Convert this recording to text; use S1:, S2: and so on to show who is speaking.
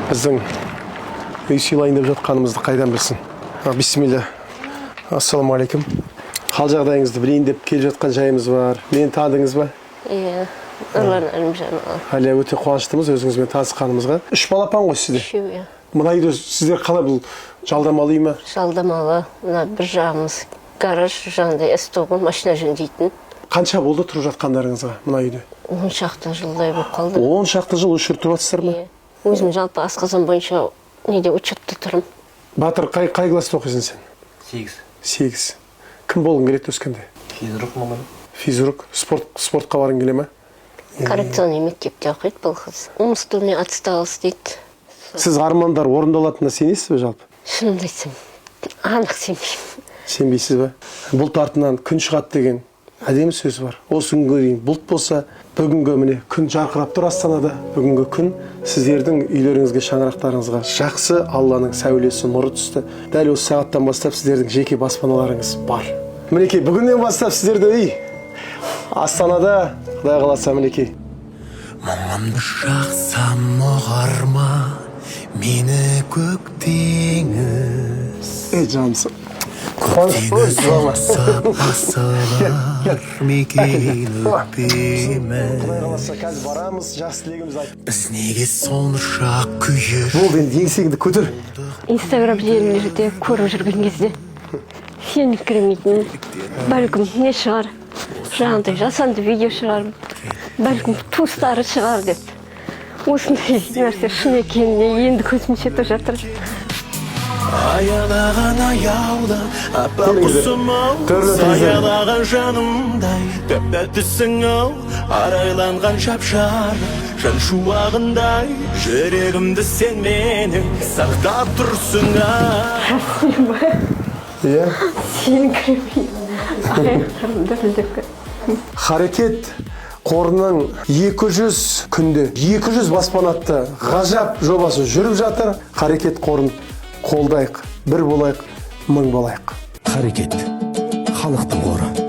S1: Біздің үй сыйлайын деп жатқанымызды қайдан білсін? А, бисмилля. Ассалаумағалейкум. Хал жағдайыңызды білейін деп келіп жатқан жайымыз бар. Мені таныдыңыз ба?
S2: Иә, Нұрлан Әлімжанұлы.
S1: Әлия, өте қуаныштымыз өзіңізбен танысқанымызға. Үш балапан ғой сізде?
S2: Үшеу, иә.
S1: Мына үйде сіздер қалай, бұл жалдамалы үй ма?
S2: Жалдамалы. Мына бір жағымыз гараж, жаңағыдай СТО ғой, машина жөндейтін.
S1: Қанша болды тұрып жатқандарыңызға мына үйде?
S2: 10 шақты жылдай болып қалды.
S1: 10 шақты жыл осы жерде тұрып жатсыздар ма?
S2: Иә. Өзім жалпы асқазан бойынша неде, учетта тұрмын.
S1: Батыр, қай класста оқисың сен?
S3: 8.
S1: 8. Кім болғың келеді өскенде?
S3: Физрук маманы.
S1: Физрук. Спортқа барғың келе ма?
S2: Коррекционный мектепте оқиды бұл қыз. Умственно отсталость дейді.
S1: Сіз армандар орындалатынына сенесіз бе жалпы?
S2: Шынымды айтсам, анық сенбеймін.
S1: Сенбейсіз ба? Бұлт артынан күн шығады деген әдемі сөз бар. Осы күнге дейін бұлт болса, бүгінгі, міне, күн жарқырап тұр Астанада. Бүгінгі күн сіздердің үйлеріңізге, шаңырақтарыңызға жақсы Алланың сәулесі, нұры түсті. Дәл осы сағаттан бастап сіздердің жеке баспаналарыңыз бар. Мінекей, бүгіннен бастап сіздерде үй Астанада, құдай қаласа, мінекей.
S4: Мұңымды шақсам, ұғар ма мені көк теңіз?
S1: Ей, жанымсың. Қуаныш, жылама.
S4: Асылар мекен өкпеміз.
S1: Құдай қаласа, қазір барамыз, жақсы тілегімізді айт.
S4: Біз неге сонша күйіп
S1: Болды, енді еңсеңді көтер.
S2: Инстаграм желілерде көріп жүрген кезде сеніңкіремейтін, бәлкім, не шығар, жаңағыдай жасанды видео шығар, бәлкім, туыстары шығар деп. Осындай нәрсе шын екеніне енді көзім жетіп жатыр.
S4: Аялаған аяулы аппақ құсым ау,
S1: Түрлі түрлі.
S4: Саялаған жанымдай тәп тәттісің ау, арайланған жап жарық жан шуағындай, жүрегімді сен менің сақтап тұрсың ау.
S1: Иә.
S2: Сеніңкіремей, аяқтарым дірілдеп кетті.
S1: Харекет қорының 200 күнде 200 баспана атты ғажап жобасы жүріп жатыр. Харекет қорын қолдайық, бір болайық, мың болайық.
S4: Харекет, халықтың қоры.